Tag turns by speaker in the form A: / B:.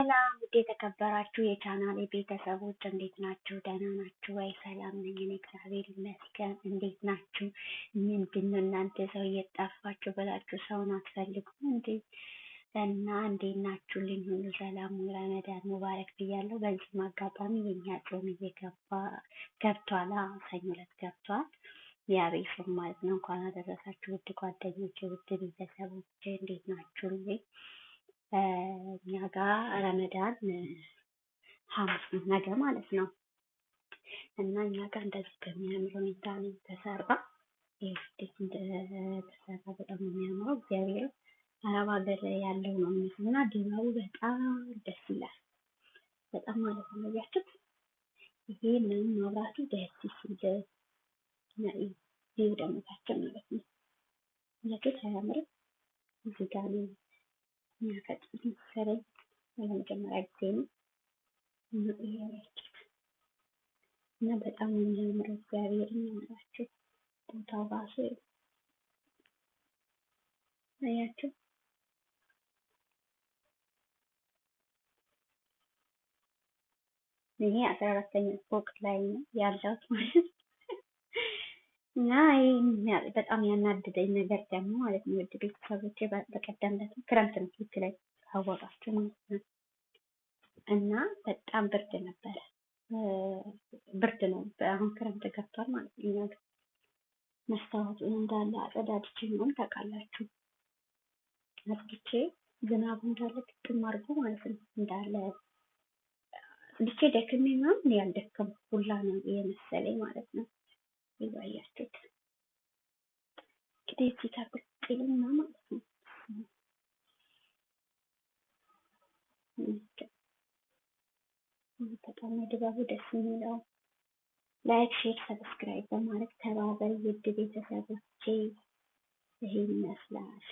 A: ሰላም ውድ የተከበራችሁ የቻናሌ ቤተሰቦች እንዴት ናችሁ? ደህና ናችሁ ወይ? ሰላም ነኝ እኔ እግዚአብሔር ይመስገን። እንዴት ናችሁ? ምንድን ነው እናንተ ሰው እየጠፋችሁ ብላችሁ ሰውን አትፈልጉም እንዴ? እና እንዴት ናችሁልኝ? ሁሉ ሰላም፣ ረመዳን ሙባረክ ብያለሁ። በዚህም አጋጣሚ የኛ ጾም እየገባ ገብቷል። ሰኞ ዕለት ገብቷል። የአብይ ጾም ማለት ነው። እንኳን አደረሳችሁ ውድ ጓደኞቼ፣ ውድ ቤተሰቦቼ እንዴት ናችሁልኝ? እኛ ጋር ረመዳን ሐሙስ ነው ነገ ማለት ነው። እና እኛ ጋር እንደዚህ በሚያምር ሁኔታ ነው የተሰራ። ይህ እንዴት እንደተሰራ በጣም የሚያምረው እግዚአብሔር አረብ ሀገር ያለው ነው የሚመስለው። እና ድባቡ በጣም ደስ ይላል። በጣም ማለት ነው። አያችሁት? ይሄ ምንም መብራቱ ደስ ሲል ይህ ደግሞ ታች ማለት ነው። አያችሁት? አያምርም? እዚህ ጋር ነው የሚያፈጥሩት መሰለኝ ለመጀመሪያ ጊዜ ነው። እና ይሄ አያችሁት? እና በጣም ነው የሚያምረው። እግዚአብሔርን ነው የምላችሁ። ቦታው ራሱ አያችሁ። ይሄ 14ኛ ፎቅ ላይ ነው ያለሁት ማለት ነው። እና ይሄ በጣም ያናደደኝ ነገር ደግሞ ማለት ነው ውድ ቤተሰቦቼ በቀደም ዕለት ክረምት ነው ልክ ላይ ካወቃችሁ ማለት ነው። እና በጣም ብርድ ነበረ። ብርድ ነው አሁን ክረምት ገብቷል ማለት ነው። እኛ ጋር መስታወቱን እንዳለ አጸዳድቼ ምናምን ታውቃላችሁ አጽድቼ ዝናቡ እንዳለ ግጥም አድርጎ ማለት ነው እንዳለ አጽድቼ ደክሜ ምናምን ያልደከምኩ ሁላ ነው የመሰለኝ ማለት ነው። ይዋያችሁት እንግዲህ እዚህ ጋር ቁጭ ይልና ማለት ነው። በጣም ነው ድባቡ ደስ የሚለው። Like፣ share፣ subscribe በማድረግ ተባበሩ ውድ ቤተሰቦቼ። ይሄን ይመስላል።